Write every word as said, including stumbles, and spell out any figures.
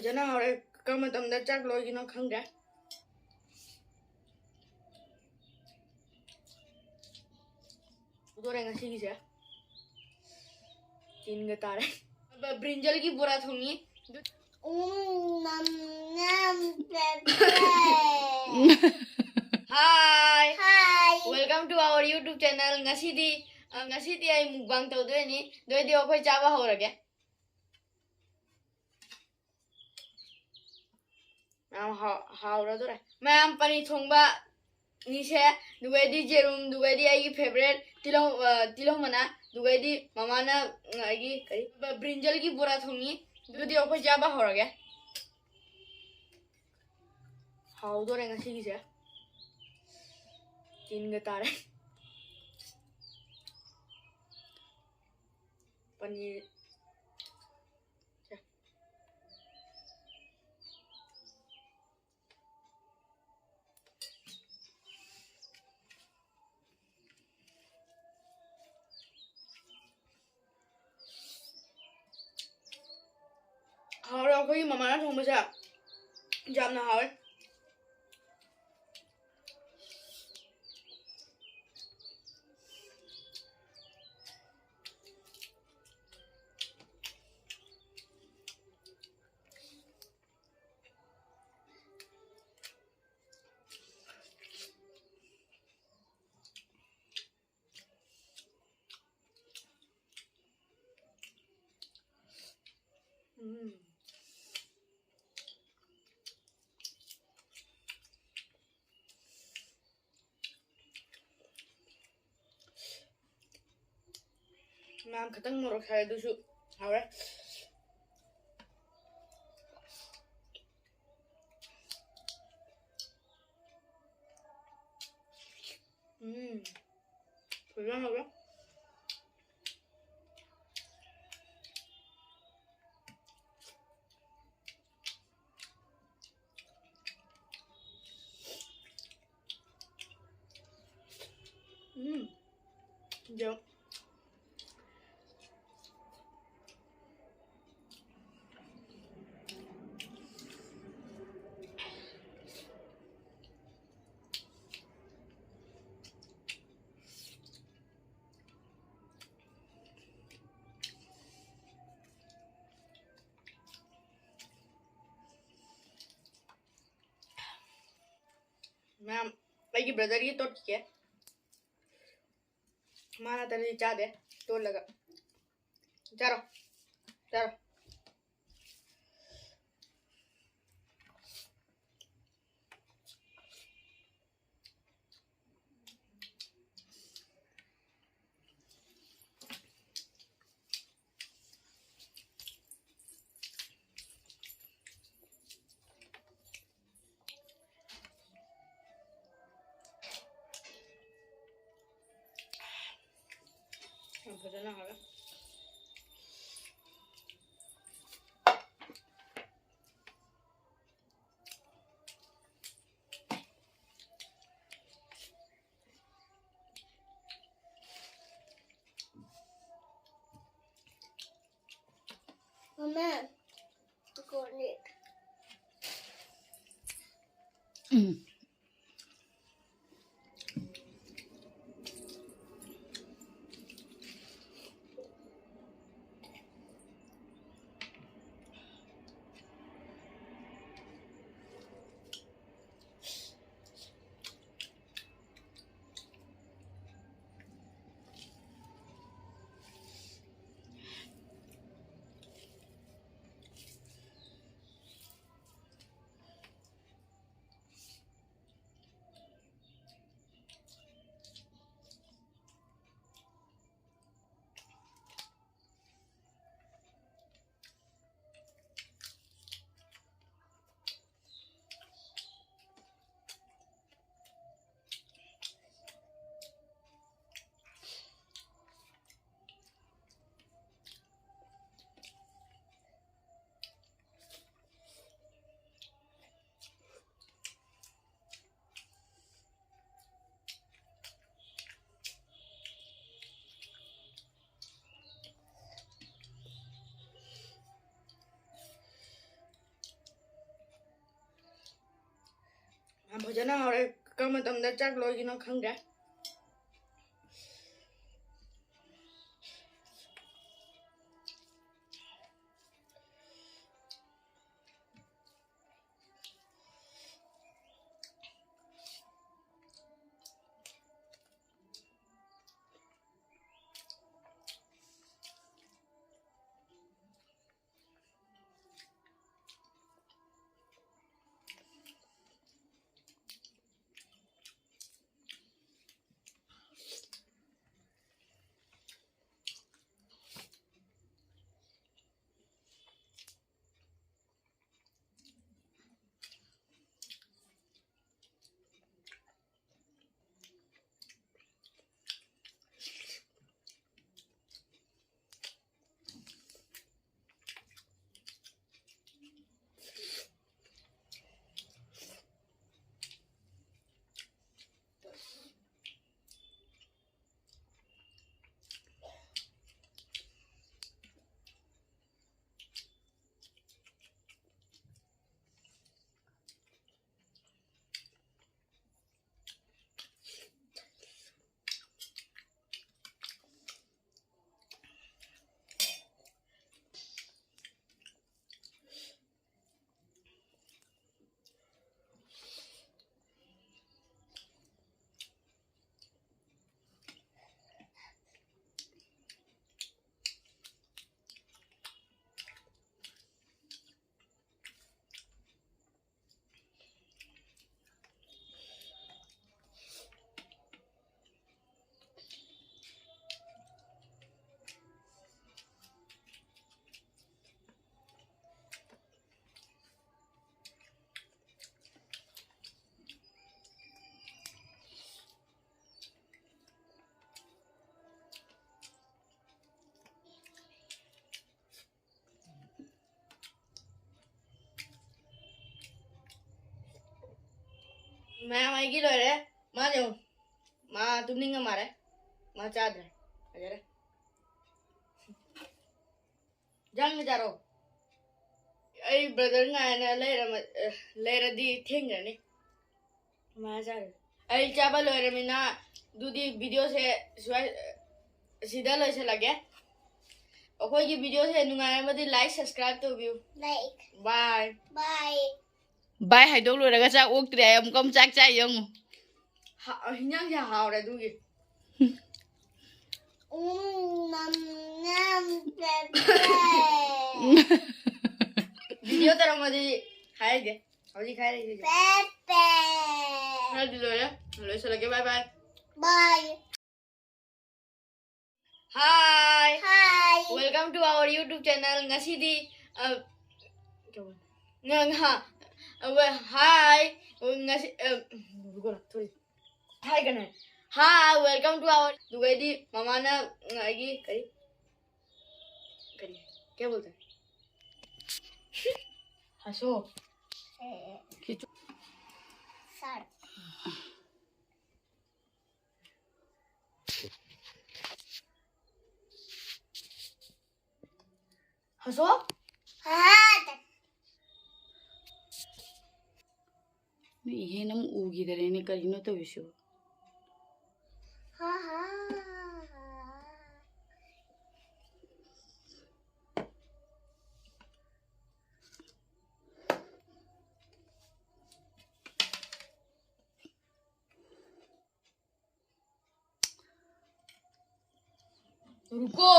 ꯐꯖꯅ ꯍꯥꯎꯔꯦ꯫ ꯀꯔꯝꯕ ꯃꯇꯝꯗ ꯆꯥꯛ ꯂꯣꯏꯒꯤꯅꯣ ꯈꯪꯗ꯭ꯔꯦ꯫ ꯎꯗꯣꯔꯦ ꯉꯁꯤꯒꯤꯁꯦ꯫ ꯇꯤꯟꯒ ꯇꯥꯔꯦ꯫ ꯕ-, ꯕ꯭ꯔꯤꯟꯖꯜꯒꯤ ꯕꯣꯔꯥ ꯊꯣꯡꯉꯤ꯫ ꯎꯝ, ꯅꯝ, ꯅꯝ, ꯄꯦ, ꯄꯦ꯫ Hi꯫ Hi꯫ Welcome to our YouTube channel꯫ ꯉꯁꯤꯗꯤ, ꯑ, ꯉꯁꯤꯗꯤ ꯑꯩ mukbang ꯇꯧꯗꯣꯏꯅꯤ꯫ ꯑꯗꯨ ꯑꯣꯏꯗꯤ ꯑꯩꯈꯣꯏ ꯆꯥꯕ ꯍꯧꯔꯒꯦ꯫ ꯃꯌꯥꯝ ꯍꯥꯎ-, ꯍꯥꯎꯔꯗꯣꯔꯦ꯫ ꯃꯌꯥꯝ ꯄꯅꯤꯔ ꯊꯣꯡꯕ ꯅꯤꯁꯦ, ꯑꯗꯨꯒꯩꯗꯤ ꯌꯦꯔꯨꯝ, ꯑꯗꯨꯒꯩꯗꯤ ꯑꯩꯒꯤ favourite ꯇꯤꯜꯍꯧ, ꯑ, ꯇꯤꯜꯍꯧ ꯃꯅꯥ, ꯑꯗꯨꯒꯩꯗꯤ ꯃꯃꯥꯅ, ꯎꯝ, ꯑꯩꯒꯤ ꯀꯔꯤ, ꯕ-, ꯕ꯭ꯔꯤꯟꯖꯜꯒꯤ ꯕꯣꯔꯥ ꯊꯣꯡꯉꯤ꯫ ꯑꯗꯨꯗꯤ ꯑꯩꯈꯣꯏ ꯆꯥꯕ ꯍꯧꯔꯒꯦ꯫ ꯍꯥꯎꯗꯣꯔꯦ ꯉꯁꯤꯒꯤꯁꯦ꯫ ꯇꯤꯟꯒ ꯇꯥꯔꯦ꯫ ꯄꯅꯤꯔ꯫ ꯁꯦ꯫ ꯍꯥꯎꯔꯦ, ꯑꯩꯈꯣꯏꯒꯤ ꯃꯃꯥꯅ ꯊꯣꯡꯕꯁꯦ ꯌꯥꯝꯅ ꯍꯥꯎꯔꯦ꯫ ꯎꯝ꯫ ꯃꯌꯥꯝ ꯈꯤꯇꯪ ꯃꯣꯔꯣꯛ ꯁꯥꯏ, ꯑꯗꯨꯁꯨ ꯍꯥꯎꯔꯦ꯫ ꯎꯝ꯫ ꯐꯖꯅ ꯍꯥꯎꯔꯦ꯫ ꯎꯝ꯫ ꯌꯥꯝ꯫ ꯃꯌꯥꯝ, ꯑꯩꯒꯤ brotherꯒꯤ ꯇꯣꯠꯈꯤꯒꯦ꯫ ꯃꯥ ꯅꯠꯇ꯭ꯔꯗꯤ ꯆꯥꯗꯦ꯫ ꯇꯣꯠꯂꯒ ꯆꯥꯔꯣ, ꯆꯥꯔꯣ꯫ ꯌꯥꯝ ꯐꯖꯅ ꯍꯥꯎꯔꯦ꯫ ꯃꯃꯥ, ꯀꯣꯟꯅꯤ꯫ ꯎꯝ꯫ ꯌꯥꯝ ꯐꯖꯅ ꯍꯧꯔꯦ꯫ ꯀꯔꯝꯕ ꯃꯇꯝꯗ ꯆꯥꯛ ꯂꯣꯏꯒꯤꯅꯣ ꯈꯪꯗ꯭ꯔꯦ꯫ ꯃꯌꯥꯝ ꯑꯩꯒꯤ ꯂꯣꯏꯔꯦ꯫ ꯃꯥ ꯌꯦꯡꯉꯨ꯫ ꯃꯥ ꯇꯨꯝꯅꯤꯡꯉ ꯃꯥꯜꯂꯦ꯫ ꯃꯥ ꯆꯥꯗ꯭ꯔꯦ꯫ ꯐꯖꯔꯦ꯫ ꯌꯥꯝꯅ ꯆꯥꯔꯣ꯫ ꯑꯩ ꯕ꯭ꯔꯗꯔ ꯉꯥꯏꯅ ꯂꯩꯔꯝꯃ-, ꯑ, ꯂꯩꯔꯗꯤ ꯊꯦꯡꯈ꯭ꯔꯅꯤ꯫ ꯃꯥ ꯆꯥꯔꯣ꯫ ꯑꯩ ꯆꯥꯕ ꯂꯣꯏꯔꯃꯤꯅ ꯑꯗꯨꯗꯤ ꯚꯤꯗꯤꯑꯣꯁꯦ ꯁ꯭ꯋꯥꯏ-, ꯁꯤꯗ ꯂꯣꯏꯁꯤꯜꯂꯒꯦ꯫ ꯑꯩꯈꯣꯏꯒꯤ ꯚꯤꯗꯤꯑꯣꯁꯦ ꯅꯨꯡꯉꯥꯏꯔꯝꯃꯗꯤ like, subscribe ꯇꯧꯕꯤꯌꯨ꯫ Like꯫ Bye꯫ Bye꯫ ꯕꯥꯏ ꯍꯥꯏꯗꯣꯛ ꯂꯣꯏꯔꯒ ꯆꯥꯛ ꯑꯣꯛꯇ꯭ꯔꯦ ꯍꯥꯏ, ꯑꯃꯨꯛꯀ ꯑꯃꯨꯛ ꯆꯥꯛ ꯆꯥꯏ ꯌꯦꯡꯉꯨ꯫ ꯍꯥ-, ꯍꯤꯟꯖꯥꯡꯁꯦ ꯍꯥꯎꯔꯦ ꯑꯗꯨꯒꯤ꯫ ꯎꯝ, ꯅꯝ, ꯅꯝ, ꯄꯦ, ꯄꯦ꯫ ꯚꯤꯗꯤꯑꯣ ꯇꯧꯔꯝꯃꯗꯤ ꯍꯥꯏꯔꯒꯦ꯫ ꯍꯧꯖꯤꯛ ꯍꯥꯏꯔꯒꯦ꯫ ꯄꯦ, ꯄꯦ꯫ ꯈꯔꯗꯤ ꯂꯣꯏꯔꯦ꯫ ꯂꯣꯏꯁꯤꯜꯂꯒꯦ꯫ Bye bye꯫ Bye꯫ Hi꯫ Hi꯫ Welcome to our YouTube channel. ꯉꯁꯤꯗꯤ, ꯑ, ꯉ-, ꯉ-, ꯍꯥ, ꯑ, ꯋꯦ-, hi꯫ ꯉꯁꯤ, ꯑ, ꯊꯣꯔꯤ꯫ Hi ꯀꯅꯥ? Hi, welcome to our, ꯑꯗꯨꯒꯩꯗꯤ ꯃꯃꯥꯅ ꯑꯩꯒꯤ ꯀꯔꯤ? ꯀꯔꯤ? क्या बोलते हैं? ꯍꯁꯣ꯫ ꯁꯥꯔ꯫ ꯍꯁꯣ? ꯍꯥ꯫ ꯅꯣꯏ ꯏꯍꯦꯟ ꯑꯃꯨꯛ ꯎꯈꯤꯗꯔꯦꯅꯦ, ꯀꯔꯤꯅꯣ ꯇꯧꯔꯤꯁꯤꯕꯣ? ꯍꯥ, ꯍꯥ, ꯍꯥ꯫ रुको।